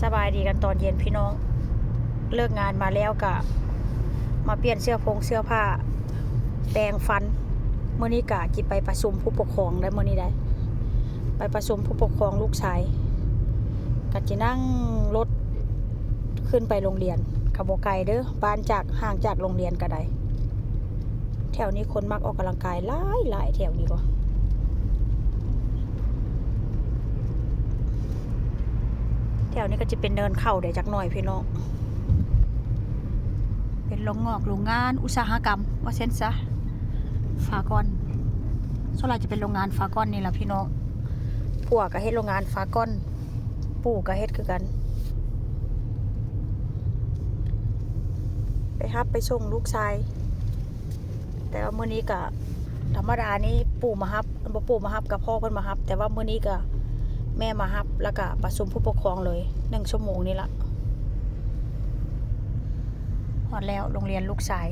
ສະບາຍດີກັນຕອນເຢັນພີ່ນ້ອງ. ເລີກງານມາແລ້ວກະມາປ່ຽນເສື້ອຜົງເສື້ອຜ້າ ແປງຟັນ. ມື້ນີ້ກະຊິໄປປະຊຸມຜູ້ປົກຄອງໄດ໋ ມື້ນີ້ໄດ໋ ໄປປະຊຸມຜູ້ປົກຄອງລູກຊາຍ. ກະຊິນັ່ງລົດຂຶ້ນໄປໂຮງຮຽນ ກະບໍ່ໄກເດີ້ ບ້ານຈາກ ຫ່າງຈາກໂຮງຮຽນກະໄດ້. ແຖວນີ້ຄົນມັກອອກກຳລັງກາຍຫຼາຍໆ ແຖວນີ້ກໍ ແຖວນີ້ກໍຈະເປັນເນີນເຂົາໄດ໋ຈັກໜ້ອຍພີ່ນ້ອງ. ເປັນໂຮງງອກໂຮງງານອຸດສາຫະກຳວ່າຊັ້ນຊະ ຟາກອນ. ສ່ວນຫຼາຍຈະເປັນໂຮງງານຟາກອນນີ້ລະພີ່ນ້ອງ. ຜົວກໍເຮັດໂຮງງານຟາກອນ ປູ່ກໍເຮັດຄືກັນ. ໄປຮັບໄປສົ່ງລູກຊາຍ. ແຕ່ວ່າມື້ນີ້ກະທຳມະດານີ້ປູ່ມາຮັບ ບໍ່ ປູ່ມາຮັບກະພໍ່ເພິ່ນມາຮັບ. ແຕ່ວ່າມື້ນີ້ກະແມ່ມາຮັບ ແລ້ວກະປະຊຸມຜູ້ປົກຄອງເລີຍ ໜຶ່ງຊົ່ວໂມງນີ້ລະ. ຮອດແລ້ວໂຮງຮຽນລູກຊາຍ.